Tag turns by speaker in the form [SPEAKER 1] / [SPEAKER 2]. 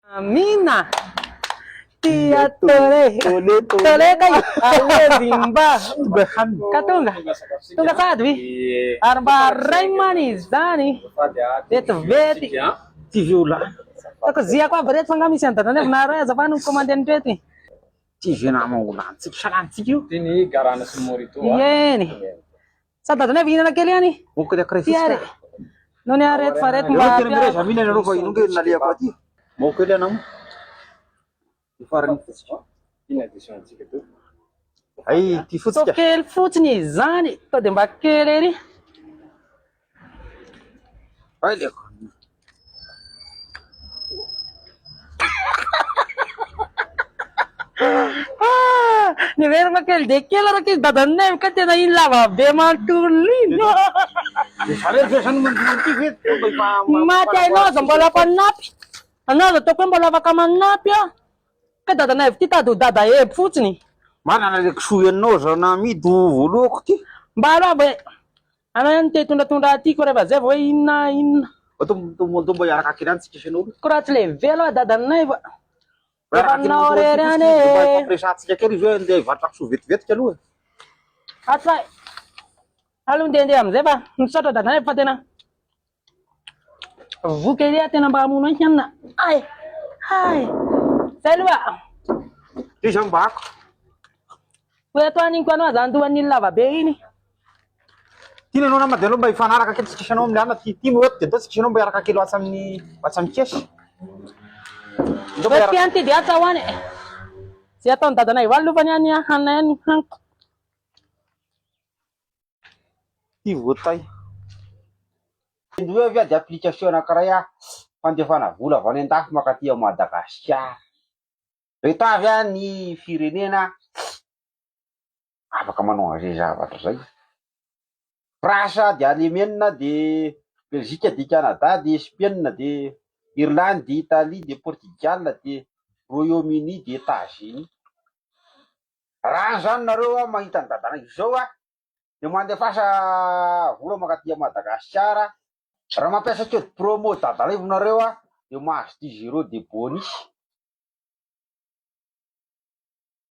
[SPEAKER 1] Amina Tia tole tole kay ale zimba ka tonga tonga sady vi ary mba raimany izany vetivety
[SPEAKER 2] Ty ve olona
[SPEAKER 1] Takoziako aby reto fa nga misy an'i Dadanaivo na ray azafady mikomandy an'ireto e.
[SPEAKER 2] Ty ve nama olantsika salantsika io
[SPEAKER 3] Ty ny garana sy ny morito a.
[SPEAKER 1] Ieny. Sa Dadanaivo hihinana kely ihany?
[SPEAKER 2] Moko kely ankiray
[SPEAKER 1] Ty
[SPEAKER 2] fotsiny
[SPEAKER 1] ary. No ny areto fa reto mba
[SPEAKER 2] Eo tena
[SPEAKER 1] hampiavaka.
[SPEAKER 2] mireza mihina ianareo fa ino nge nalehako aty. Moko kely anao. Ty farany fotsy.
[SPEAKER 3] Ty ny addition antsika to.
[SPEAKER 2] Ay, ty fotsy
[SPEAKER 1] Sao
[SPEAKER 2] ka.
[SPEAKER 1] kely fotsiny izany, to dia mba kely ery.
[SPEAKER 2] Ay leko.
[SPEAKER 1] Ah, ny verina kely dia kely araka izy dadanay ka tena iny lava be manontolo iny.
[SPEAKER 2] Dia zany ve zany mandoa an'ity ve? Mba efa
[SPEAKER 1] Maty ainao aza mbola mpanapy. Anao aza ataoko hoe mbola afaka manapy aho. Ka dadanay avy ty tady ho dada heby fotsiny.
[SPEAKER 2] Manana le kisoa ianao zao namidy ho voalohako ty.
[SPEAKER 1] Mba aloha mba anao ihany te hitondratondra aty ko rehefa zay vao hoe inona inona.
[SPEAKER 2] Atao atao mba hiaraka kely any tsika sy ianao aloha.
[SPEAKER 1] Ko raha tsy lehibe aloha dadanay fa
[SPEAKER 2] Mba hiaraka kely
[SPEAKER 1] Efa
[SPEAKER 2] mandoa
[SPEAKER 1] irery
[SPEAKER 2] an'ity
[SPEAKER 1] any
[SPEAKER 2] fotsiny
[SPEAKER 1] e.
[SPEAKER 2] mba hifampiresahantsika kely izy hoe andeha hivarotra kisoa vetivetika aloha e.
[SPEAKER 1] Asa aloha ndehandeha amizay fa misaotra dadanay fa tena Voky ery aho tena mba hamono ahy hanina. Ay! Hay! Zay aloha.
[SPEAKER 2] Ty zao mba ako.
[SPEAKER 1] Hoe ato aniko anao aza andohan'iny lava be iny.
[SPEAKER 2] Ty ny anao nama dia aleo mba hifanaraka kely tsika sy anao amin'ny alina ty. Ty no eto dia ndao tsika sy anao mba hiaraka kely atsy amin'ny atsy amin'ny caisse. Ndao mba
[SPEAKER 1] Hoe ty
[SPEAKER 2] hiaraka.
[SPEAKER 1] any ty dia atao any. Zay ataon'i dadanay valy lofany any hanina any haniko.
[SPEAKER 2] Ty voatay. Indroa avy dia application anankiray fandefana vola avy any an-dafy mankaty Madagasikara. Reto avy ny firenena afaka manao an'izay zavatra izay. France dia Alemaina dia Belgique dia Canada dia Espagne dia Irlande dia Italie dia Portugal dia Royaume-Uni dia Etats-Unis. Raha zany nareo mahita an'i dadanay izao dia mandefasa vola mankaty Madagasikara. Raha mampiasa code promo dadanaivo nareo dia mahazo dix euros de bonus.